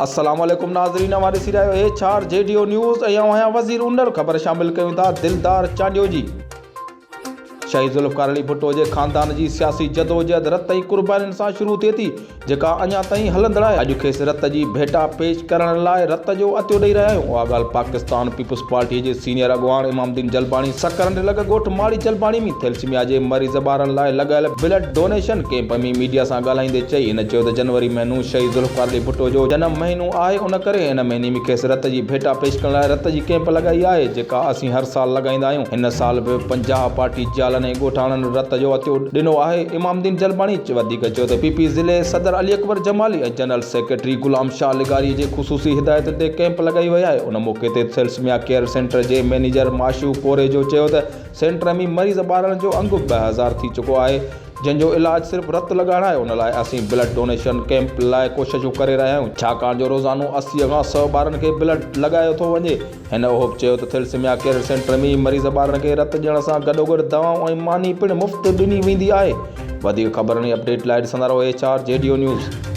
السلام عليڪم ناظرين اوهان ڏسي رهيا آهيو H R G D O news ۽ آئون آهيان وزير انڙ خبر شامل ڪيون ٿا دلدار چانڊيو جي شهيد ذوالفقار علي ڀٽو جي خاندان جي سياسي جدوجهد رت ۽ قربانين سان شروع ٿئي ٿي جيڪا اڃا تائين هلندڙ آهي، اڄ کيس رت جي ڀيٽا پيش ڪرڻ لاء رت جو عطيو ڏئي رهيا آهيون. اها ڳالهه پاڪستان پيپلز پارٽي جي سينيئر اڳواڻ امام الدين جلباڻي سڪرنڊ لڳ ڳوٺ ماڙي جلباڻي ۾ ٿيلسيميا جي مريض ٻارن لاء لڳايل بلڊ ڊونيشن ڪئمپ ۾ ميڊيا سان ڳالهائيندي چئي. هن چيو ته جنوري مهينو شهيد ذوالفقار علي ڀٽو جو جنم مهينو آهي ان ڪري هن مهيني ۾ کيس رت جي ڀيٽا پيش ڪرڻ لاء رت جي ڪئمپ لڳائي آهي جيڪا اسين هر سال لڳائيندا آهيون هن سال به 50 پارٽي جيالن ۽ ڳوٺاڻن رت جو عطيو ڏنو آهي. امام الدين جلباڻي وڌيڪ چيو ته پي پي ضلعي صدر علي اڪبر جمالي ۽ جنرل سيڪريٽري غلام شاهه لغاري جي خصوصي هدايتن تي ڪئمپ لڳائي وئي آهي. ان موقعي تي ٿيلسميا ڪيئر سينٽر جي مئنيجر معشوق ڪوريجو چيو ته سينٽر ۾ مريض ٻارڙن جو انگ 2000 ٿي چڪو آهي جنهن جو علاج صرف رت لڳائڻ آهي ان لاء اسين بلڊ ڊونيشن ڪئمپ لاء ڪوششون ڪري رهيا آهيون ڇاڪاڻ جو روزانو 80 کان 100 ٻارن کي بلڊ لڳايو ٿو وڃي. هن اهو به چيو ته ٿيلسيميا ڪيئر سينٽر ۾ مريض ٻارن کي رت ڏيڻ سان گڏوگڏ دوائون ۽ ماني پڻ مفت ڏني ويندي آهي. وڌيڪ خبرن ۽ اپڊيٽ لاء ڏسندا رهو H R G D O news.